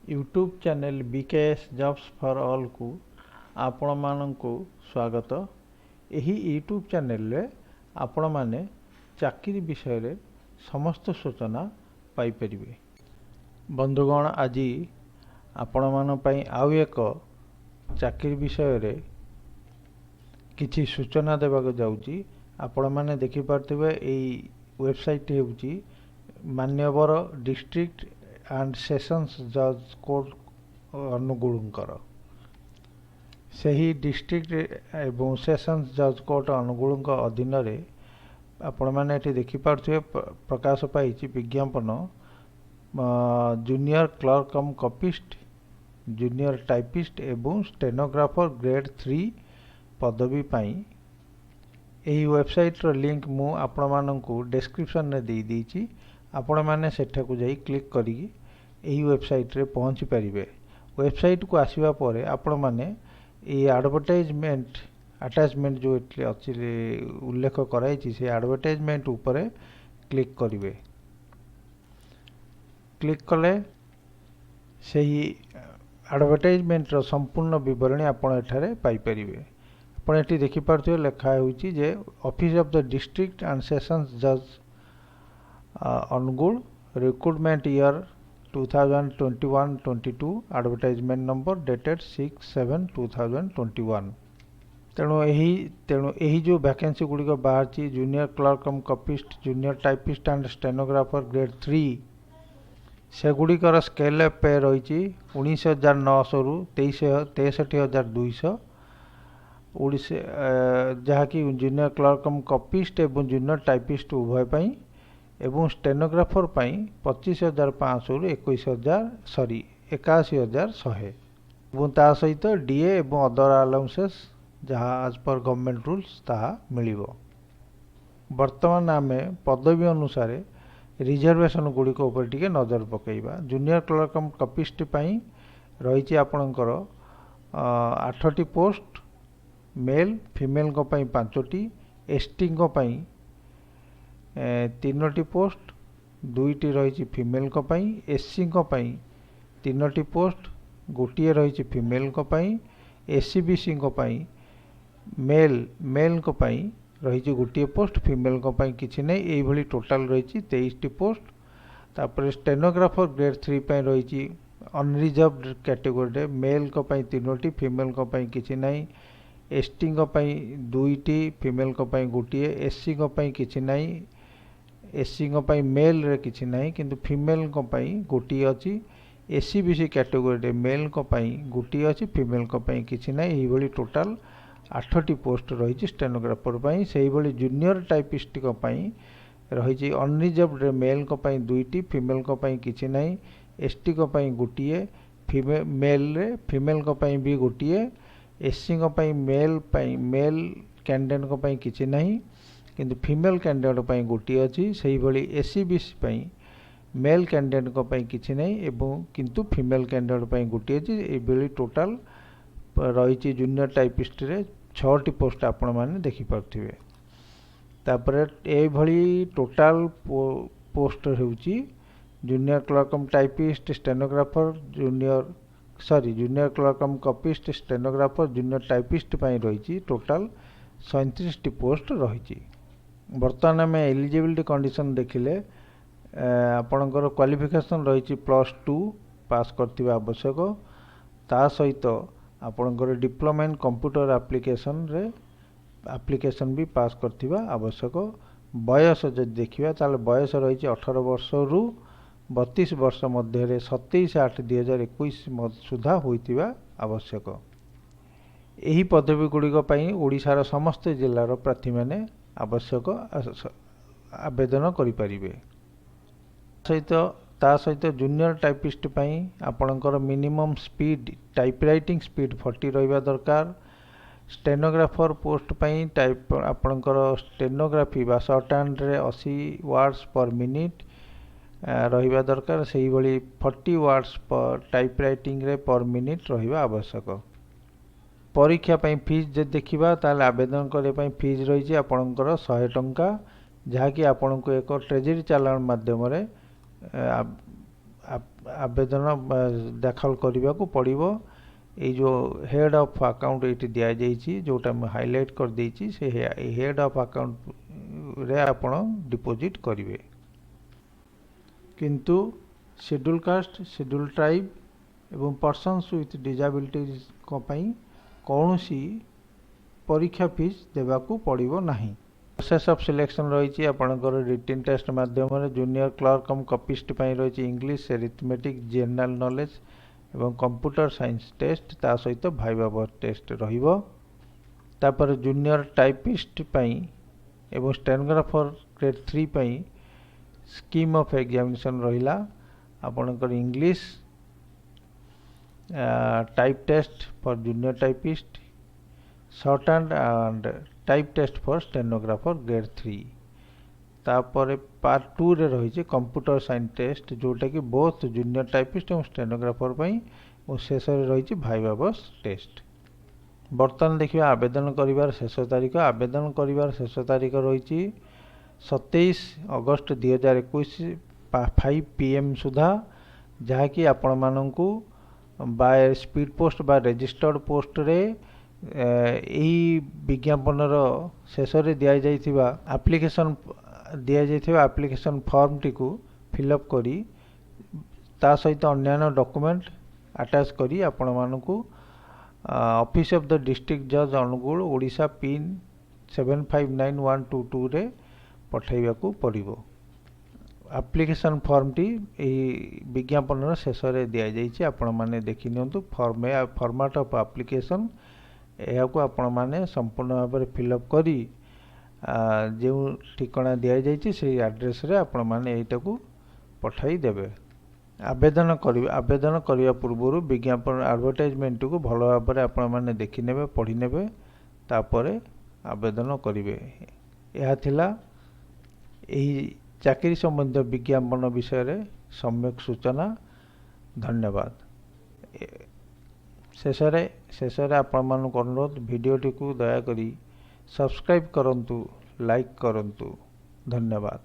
YouTube channel BKS jobs for ଅଲ୍କୁ ଆପଣମାନଙ୍କୁ ସ୍ୱାଗତ। ଏହି ୟୁଟ୍ୟୁବ୍ ଚ୍ୟାନେଲ୍ରେ ଆପଣମାନେ ଚାକିରି ବିଷୟରେ ସମସ୍ତ ସୂଚନା ପାଇପାରିବେ। ବନ୍ଧୁଗଣ, ଆଜି ଆପଣମାନଙ୍କ ପାଇଁ ଆଉ ଏକ ଚାକିରି ବିଷୟରେ କିଛି ସୂଚନା ଦେବାକୁ ଯାଉଛି। ଆପଣମାନେ ଦେଖିପାରୁଥିବେ, ଏଇ ୱେବସାଇଟ୍ ହେଉଛି ମାନ୍ୟବର ଡିଷ୍ଟ୍ରିକ୍ଟ ଆଣ୍ଡ ସେସନ୍ସ ଜଜ୍ କୋର୍ଟ ଅନୁଗୁଳଙ୍କର। ସେହି ଡିଷ୍ଟ୍ରିକ୍ଟ ଏବଂ ସେସନ୍ସ ଜଜ୍ କୋର୍ଟ ଅନୁଗୁଳଙ୍କ ଅଧୀନରେ ଆପଣମାନେ ଏଠି ଦେଖିପାରୁଥିବେ, ପ୍ରକାଶ ପାଇଛି ବିଜ୍ଞାପନ ଜୁନିୟର କ୍ଲର୍କ କମ୍ କପିଷ୍ଟ, ଜୁନିୟର ଟାଇପିଷ୍ଟ ଏବଂ ଷ୍ଟେନୋଗ୍ରାଫର ଗ୍ରେଡ୍ 3 ପଦବୀ ପାଇଁ। ଏହି ୱେବସାଇଟ୍ର ଲିଙ୍କ ମୁଁ ଆପଣମାନଙ୍କୁ ଡେସ୍କ୍ରିପସନ୍ରେ ଦେଇଦେଇଛି। ଆପଣମାନେ ସେଠାକୁ ଯାଇ କ୍ଲିକ୍ କରିକି ଏହି ୱେବସାଇଟ୍ରେ ପହଞ୍ଚି ପାରିବେ। ୱେବସାଇଟ୍କୁ ଆସିବା ପରେ ଆପଣମାନେ ଏଇ ଆଡ଼ଭର୍ଟାଇଜମେଣ୍ଟ ଆଟାଚମେଣ୍ଟ ଯେଉଁ ଏଠି ଅଛି, ଉଲ୍ଲେଖ କରାଯାଇଛି, ସେ ଆଡ଼ଭର୍ଟାଇଜମେଣ୍ଟ ଉପରେ କ୍ଲିକ୍ କରିବେ। କ୍ଲିକ୍ କଲେ ସେହି ଆଡ଼ଭର୍ଟାଇଜମେଣ୍ଟର ସମ୍ପୂର୍ଣ୍ଣ ବିବରଣୀ ଆପଣ ଏଠାରେ ପାଇପାରିବେ। ଆପଣ ଏଠି ଦେଖିପାରୁଥିବେ, ଲେଖା ହେଉଛି ଯେ Office of the District and Sessions Judge, Angul, recruitment year 2021-22, advertisement number dated 6/7/2021। ତେଣୁ ଏହି ଯେଉଁ ଭ୍ୟାକେନ୍ସି ଗୁଡ଼ିକ ବାହାରିଛି, Junior Clerk cum Copyist, Junior Typist and Stenographer Grade 3, ସେଗୁଡ଼ିକର ସ୍କେଲ୍ ଅଫ୍ ପେ ରହିଛି 19,900ରୁ 63,200 ଓଡ଼ିଶା, ଯାହାକି ଜୁନିୟର କ୍ଲର୍କ କମ୍ କପିଷ୍ଟ ଏବଂ ଜୁନିୟର ଟାଇପିଷ୍ଟ ଉଭୟ ପାଇଁ ଏବଂ ଷ୍ଟେନୋଗ୍ରାଫର ପାଇଁ 25,500ରୁ 21,000, ସରି, 81,100 ଏବଂ ତା ସହିତ ଡିଏ ଏବଂ ଅଦର ଆଲାଉନ୍ସେସ୍ ଯାହା ଆଜ୍ ପର୍ ଗଭର୍ଣ୍ଣମେଣ୍ଟ ରୁଲ୍ସ ତାହା ମିଳିବ। ବର୍ତ୍ତମାନ ଆମେ ପଦବୀ ଅନୁସାରେ ରିଜର୍ଭେସନ୍ ଗୁଡ଼ିକ ଉପରେ ଟିକେ ନଜର ପକାଇବା। ଜୁନିୟର କ୍ଲର୍କ କମ୍ କପିଷ୍ଟ ପାଇଁ ରହିଛି ଆପଣଙ୍କର ଆଠଟି ପୋଷ୍ଟ ମେଲ୍, ଫିମେଲଙ୍କ ପାଇଁ ପାଞ୍ଚଟି, ଏସ୍ଟିଙ୍କ ପାଇଁ ତିନୋଟି ପୋଷ୍ଟ, ଦୁଇଟି ରହିଛି ଫିମେଲଙ୍କ ପାଇଁ, ଏସ୍ସିଙ୍କ ପାଇଁ ତିନୋଟି ପୋଷ୍ଟ, ଗୋଟିଏ ରହିଛି ଫିମେଲଙ୍କ ପାଇଁ, ଏସ୍ଇବିସିଙ୍କ ପାଇଁ ମେଲ୍ଙ୍କ ପାଇଁ ରହିଛି ଗୋଟିଏ ପୋଷ୍ଟ, ଫିମେଲଙ୍କ ପାଇଁ କିଛି ନାହିଁ। ଏଇଭଳି ଟୋଟାଲ୍ ରହିଛି 23ଟି ପୋଷ୍ଟ। ତାପରେ ଷ୍ଟେନୋଗ୍ରାଫର ଗ୍ରେଡ୍ 3 ପାଇଁ ରହିଛି ଅନରିଜର୍ଭଡ କ୍ୟାଟେଗୋରୀରେ ମେଲ୍ଙ୍କ ପାଇଁ ତିନୋଟି, ଫିମେଲଙ୍କ ପାଇଁ କିଛି ନାହିଁ, ଏସ୍ଟିଙ୍କ ପାଇଁ ଦୁଇଟି, ଫିମେଲଙ୍କ ପାଇଁ ଗୋଟିଏ, ଏସ୍ସିଙ୍କ ପାଇଁ କିଛି ନାହିଁ, ଏସ୍ସିଙ୍କ ପାଇଁ ମେଲ୍ରେ କିଛି ନାହିଁ କିନ୍ତୁ ଫିମେଲଙ୍କ ପାଇଁ ଗୋଟିଏ ଅଛି, ଏସ୍ଇବିସି କ୍ୟାଟେଗୋରୀରେ ମେଲ୍ଙ୍କ ପାଇଁ ଗୋଟିଏ ଅଛି, ଫିମେଲଙ୍କ ପାଇଁ କିଛି ନାହିଁ। ଏଇଭଳି ଟୋଟାଲ୍ ଆଠଟି ପୋଷ୍ଟ ରହିଛି ଷ୍ଟେନୋଗ୍ରାଫର ପାଇଁ। ସେଇଭଳି ଜୁନିୟର ଟାଇପିଷ୍ଟଙ୍କ ପାଇଁ ରହିଛି ଅନରିଜର୍ଭଡରେ ମେଲ୍ଙ୍କ ପାଇଁ ଦୁଇଟି, ଫିମେଲଙ୍କ ପାଇଁ କିଛି ନାହିଁ, ଏସ୍ଟିଙ୍କ ପାଇଁ ଗୋଟିଏ ମେଲ୍ରେ, ଫିମେଲଙ୍କ ପାଇଁ ବି ଗୋଟିଏ, ଏସ୍ସିଙ୍କ ପାଇଁ ମେଲ୍ ପାଇଁ ମେଲ୍ କ୍ୟାଣ୍ଡିଡେଟ୍ଙ୍କ ପାଇଁ କିଛି ନାହିଁ କିନ୍ତୁ ଫିମେଲ୍ କ୍ୟାଣ୍ଡିଡେଟ୍ ପାଇଁ ଗୋଟିଏ ଅଛି। ସେଇଭଳି ଏସ୍ଇବିସି ପାଇଁ ମେଲ୍ କ୍ୟାଣ୍ଡିଡେଟ୍ଙ୍କ ପାଇଁ କିଛି ନାହିଁ ଏବଂ କିନ୍ତୁ ଫିମେଲ୍ କ୍ୟାଣ୍ଡିଡେଟ୍ ପାଇଁ ଗୋଟିଏ ଅଛି। ଏଇଭଳି ଟୋଟାଲ୍ ରହିଛି ଜୁନିୟର ଟାଇପିଷ୍ଟରେ ଛଅଟି ପୋଷ୍ଟ, ଆପଣମାନେ ଦେଖିପାରୁଥିବେ। ତାପରେ ଏଇଭଳି ଟୋଟାଲ୍ ପୋଷ୍ଟ ହେଉଛି Junior Clerk cum Typist, Stenographer, Junior, sorry, Junior Clerk cum Copyist, Stenographer, Junior Typist ପାଇଁ ରହିଛି ଟୋଟାଲ୍ 37ଟି ପୋଷ୍ଟ ରହିଛି। ବର୍ତ୍ତମାନ ଆମେ ଏଲିଜିବିଲିଟି କଣ୍ଡିସନ୍ ଦେଖିଲେ, ଆପଣଙ୍କର କ୍ୱାଲିଫିକେସନ୍ ରହିଛି +2 ପାସ୍ କରିଥିବା ଆବଶ୍ୟକ। ତା ସହିତ ଆପଣଙ୍କର diploma in computer application B pass କରିଥିବା ଆବଶ୍ୟକ। ବୟସ ଯଦି ଦେଖିବା, ତାହେଲେ ବୟସ ରହିଛି 18 ବର୍ଷରୁ 32 ବର୍ଷ ମଧ୍ୟରେ 27/8/2021 ସୁଦ୍ଧା ହୋଇଥିବା ଆବଶ୍ୟକ। ଏହି ପଦବୀ ଗୁଡ଼ିକ ପାଇଁ ଓଡ଼ିଶାର ସମସ୍ତ ଜିଲ୍ଲାର ପ୍ରାର୍ଥୀମାନେ ଆବେଦନ କରିପାରିବେ। ତା ସହିତ ଜୁନିୟର ଟାଇପିଷ୍ଟ ପାଇଁ ଆପଣଙ୍କର minimum speed, typewriting speed 40 ରହିବା ଦରକାର। ଷ୍ଟେନୋଗ୍ରାଫର ପୋଷ୍ଟ ପାଇଁ ଟାଇପ୍ ଆପଣଙ୍କର ଷ୍ଟେନୋଗ୍ରାଫି ବା ସର୍ଟ ହ୍ୟାଣ୍ଡରେ 80 ୱାର୍ଡ଼ସ୍ ପର୍ ମିନିଟ୍ ରହିବା ଦରକାର। ସେଇଭଳି 40 ୱାର୍ଡ଼ସ୍ ପର୍ ଟାଇପ୍ ରାଇଟିଂରେ ପର୍ ମିନିଟ୍ ରହିବା ଆବଶ୍ୟକ। ପରୀକ୍ଷା ପାଇଁ ଫିଜ୍ ଯଦି ଦେଖିବା, ତାହେଲେ ଆବେଦନ କରିବା ପାଇଁ ଫିଜ୍ ରହିଛି ଆପଣଙ୍କର 100 ଟଙ୍କା, ଯାହାକି ଆପଣଙ୍କୁ ଏକ ଟ୍ରେଜେରୀ ଚାଲାଣ ମାଧ୍ୟମରେ ଆବେଦନ ଦାଖଲ କରିବାକୁ ପଡ଼ିବ। ଏଇ ଯେଉଁ ହେଡ଼୍ ଅଫ୍ ଆକାଉଣ୍ଟ ଏଇଠି ଦିଆଯାଇଛି, ଯେଉଁଟା ମୁଁ ହାଇଲାଇଟ୍ କରିଦେଇଛି, ସେ ହେଡ଼୍ ଅଫ୍ ଆକାଉଣ୍ଟରେ ଆପଣ ଡିପୋଜିଟ୍ କରିବେ। କିନ୍ତୁ ସିଡ୍ୟୁଲ୍ କାଷ୍ଟ, ସିଡ୍ୟୁଲ୍ ଟ୍ରାଇବ୍ ଏବଂ ପର୍ସନ୍ସ ୱିଥ୍ ଡିଜାବିଲିଟିଜଙ୍କ ପାଇଁ କୌଣସି ପରୀକ୍ଷା ଫିସ୍ ଦେବାକୁ ପଡ଼ିବ ନାହିଁ। ପ୍ରୋସେସ୍ ଅଫ୍ ସିଲେକ୍ସନ୍ ରହିଛି ଆପଣଙ୍କର ରିଟିନ୍ ଟେଷ୍ଟ ମାଧ୍ୟମରେ। ଜୁନିୟର କ୍ଲର୍କ କମ୍ କପିଷ୍ଟ ପାଇଁ ରହିଛି ଇଂଲିଶ, ଏରିଥମେଟିକ୍, ଜେନେରାଲ ନଲେଜ ଏବଂ କମ୍ପ୍ୟୁଟର ସାଇନ୍ସ ଟେଷ୍ଟ, ତା ସହିତ ଭାଇବା ଟେଷ୍ଟ ରହିବ। ତାପରେ ଜୁନିୟର ଟାଇପିଷ୍ଟ ପାଇଁ ଏବଂ ଷ୍ଟେନୋଗ୍ରାଫର ଗ୍ରେଡ୍ 3 ପାଇଁ ସ୍କିମ୍ ଅଫ୍ ଏକ୍ଜାମିନେସନ୍ ରହିଲା ଆପଣଙ୍କର English, type test for junior typist, shorthand and type test for stenographer grade 3। ତାପରେ ପାର୍ଟ 2ରେ ରହିଛି କମ୍ପ୍ୟୁଟର ସାଇନ୍ସ ଟେଷ୍ଟ, ଯେଉଁଟାକି ବୋଥ୍ ଜୁନିୟର ଟାଇପିଷ୍ଟ ଏବଂ ଷ୍ଟେନୋଗ୍ରାଫର ପାଇଁ ଏବଂ ଶେଷରେ ରହିଛି ଭାଇବା ଭୋସ୍ ଟେଷ୍ଟ। ବର୍ତ୍ତମାନ ଦେଖିବା ଆବେଦନ କରିବାର ଶେଷ ତାରିଖ। ଆବେଦନ କରିବାର ଶେଷ ତାରିଖ ରହିଛି 27 ଅଗଷ୍ଟ 2021, 5 PM ସୁଦ୍ଧା, ଯାହାକି ଆପଣମାନଙ୍କୁ ବାଇ ସ୍ପିଡ଼ ପୋଷ୍ଟ ବା ରେଜିଷ୍ଟର୍ଡ଼ ପୋଷ୍ଟରେ ଏହି ବିଜ୍ଞାପନର ଶେଷରେ ଦିଆଯାଇଥିବା ଆପ୍ଲିକେସନ୍ ଫର୍ମଟିକୁ ଫିଲ୍ଅପ୍ କରି, ତା ସହିତ ଅନ୍ୟାନ୍ୟ ଡକୁମେଣ୍ଟ ଆଟାଚ୍ କରି ଆପଣମାନଙ୍କୁ Office of the District Judge, Angul, Odisha, PIN 759122ରେ ପଠାଇବାକୁ ପଡ଼ିବ। ଆପ୍ଲିକେସନ୍ ଫର୍ମଟି ଏହି ବିଜ୍ଞାପନର ଶେଷରେ ଦିଆଯାଇଛି, ଆପଣମାନେ ଦେଖିନିଅନ୍ତୁ। ଫର୍ମାଟ୍ ଅଫ୍ ଆପ୍ଲିକେସନ୍, ଏହାକୁ ଆପଣମାନେ ସମ୍ପୂର୍ଣ୍ଣ ଭାବରେ ଫିଲ୍ଅପ୍ କରି ଯେଉଁ ଠିକଣା ଦିଆଯାଇଛି, ସେଇ ଆଡ୍ରେସରେ ଆପଣମାନେ ଏଇଟାକୁ ପଠାଇ ଦେବେ। ଆବେଦନ କରିବା ପୂର୍ବରୁ ବିଜ୍ଞାପନ ଆଡ଼ଭର୍ଟାଇଜମେଣ୍ଟଟିକୁ ଭଲ ଭାବରେ ଆପଣମାନେ ଦେଖିନେବେ, ପଢ଼ିନେବେ, ତାପରେ ଆବେଦନ କରିବେ। ଏହା ଥିଲା ଏହି ଚାକିରି ସମ୍ବନ୍ଧୀୟ ବିଜ୍ଞାପନ ବିଷୟରେ ସମ୍ୟକ ସୂଚନା। ଧନ୍ୟବାଦ। ଶେଷରେ ଆପଣମାନଙ୍କୁ ଅନୁରୋଧ, ଭିଡ଼ିଓଟିକୁ ଦୟାକରି ସବସ୍କ୍ରାଇବ୍ କରନ୍ତୁ, ଲାଇକ୍ କରନ୍ତୁ। ଧନ୍ୟବାଦ।